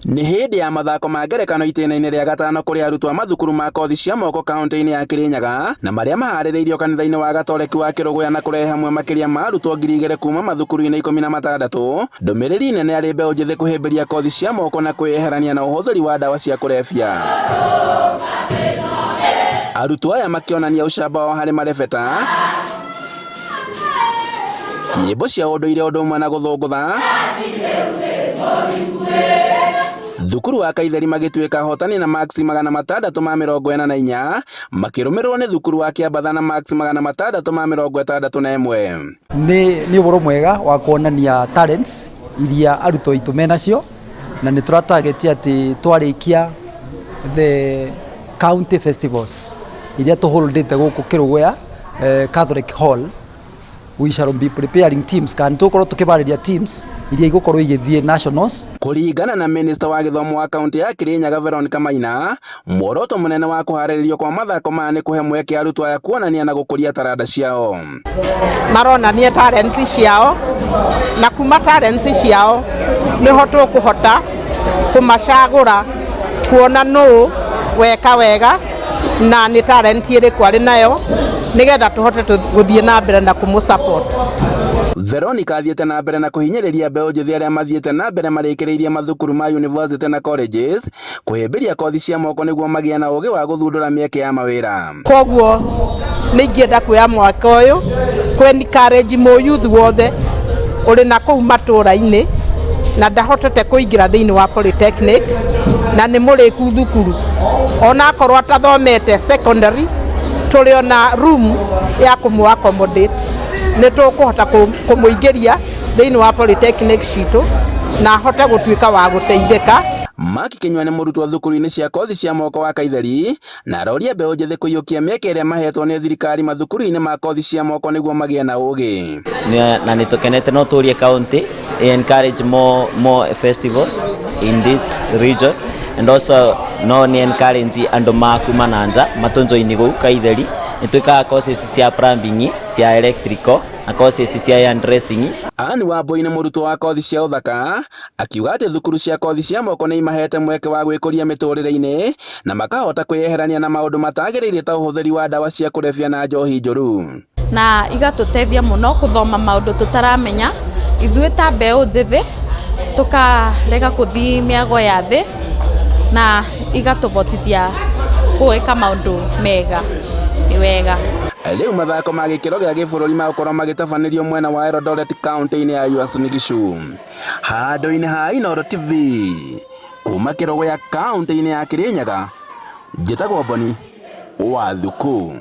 Nĩ hĩndĩ ya mathako ma ngerekano itĩna-inĩ rĩa gatano kũrĩ arutwo a mathukuru ma kothi cia moko kaunti-inĩ ya Kirinyaga na marĩa maharĩrĩirio kanitha-inĩ wa Gatoreki wa Kĩrũgũya na kũrehe hamwe makĩria ma arutwo 2,000 kuma mathukuru-inĩ 16. Ndũmĩrĩri nene arĩ mbeũ njĩthĩ kũhĩmbĩria kothi cia moko na kwĩyeherania na ũhũthĩri wa ndawa cia kũrebia. Arutwo aya makĩonania ũcamba wao harĩ marebeta, nyĩmbo cia ũndũire ũndũ ũmwe na gũthũngũtha. Thukuru wa Kaitheri magĩtuĩka ahotani na maksi 644, makĩrũmĩrĩrwo nĩ thukuru wa Kĩambatha na maksi 661. Nĩ ũhoro mwega wa kuonania talents iria arutwo aitũ menacio, na nĩ tũra target atĩ twarĩkia the county festivals iria tũholdĩte gũkũ Kĩrũgũya Catholic Hall, we shall be preparing teams kana tũgũkorwo tũkĩbarĩria teams iria igũkorwo igĩthiĩ nationals. Kũringana na minista wa gĩthomo wa kaunti ya Kirinyaga Veronica Maina, muoroto mũnene wa kũharĩrĩrio kwa mathako maya nĩ kũhe mweke arutwo aya kuonania na gũkũria taranda ciao. Maronania talents ciao, na kuma talents ciao niho tũkũhota kũmacagũra, kuona nũ weka wega na nĩ talent ĩrĩkũ arĩ nayo, nĩgetha tũhote gũthiĩ na mbere na kũmũ support. Veronica athiĩte na mbere na kũhinyĩrĩria mbeũ njĩthĩ arĩa mathiĩte na mbere marĩkĩrĩirie mathukuru ma university na colleges kũhĩmbĩria kothi cia moko nĩguo magĩe na ũgĩ wa gũthundũra mĩeke ya mawĩra. Koguo nĩ ingĩenda kuoya mwaka ũyũ kũ encourage mũyuthi wothe ũrĩ na kũu matũra-inĩ na ndahotete kũingĩra thĩinĩ wa polytechnic na nĩ mũrĩku thukuru, ona akorwo atathomete secondary, tũrĩ ona room ya kũmũ accommodate, nĩ tũkũhota kũmũingĩria thĩinĩ wa polytechnic citũ na ahote gũtuĩka wa gũteithĩka. Mark Kinyua nĩ mũrutwo thukuru-inĩ cia kothi cia moko wa Kaitheri na aroria mbeũ njĩthĩ kũiyũkia mĩeke ĩrĩa mahetwo nĩ thirikari mathukuru-inĩ ma kothi cia moko nĩguo magĩe na ũgĩ. Na nĩ tũkenete, no tũrie county encourage more festivals in this region, and also no ni encourage andũ ma kuma na nja matũnjoini gũkũ Kaitheri. Nĩ twĩkaga courses cia plumbing, cia electrical na courses cia hair dressing. Anne Wambui nĩ mũrutwo wa kothi cia ũthaka, akiuga atĩ thukuru cia kothi cia moko nĩ imahete mweke wa gwĩkũria mĩtũrĩre-inĩ na makahota kwĩyeherania na maũndũ matagĩrĩire ta ũhũthĩri wa ndawa cia kũrebia na njohi njũru. Na igatũteithia mũno gũthoma maũndũ tũtaramenya ithuĩ ta mbeũ njĩthĩ, tũkarega gũthiĩ mĩago ya thĩ na igatũbotithia gwĩka maũndũ mega. Nĩ wega. Rĩu mathako ma gĩkĩro gĩa gĩbũrũri magũkorwo magĩtabanĩrio mwena wa Eldoret, kaunti-inĩ ya Uasin Gishu. Handũ-inĩ ha Inooro TV kuma Kĩrũgũya, kaunti-inĩ ya Kirinyaga, njĩtagwo Boni wa Thuku.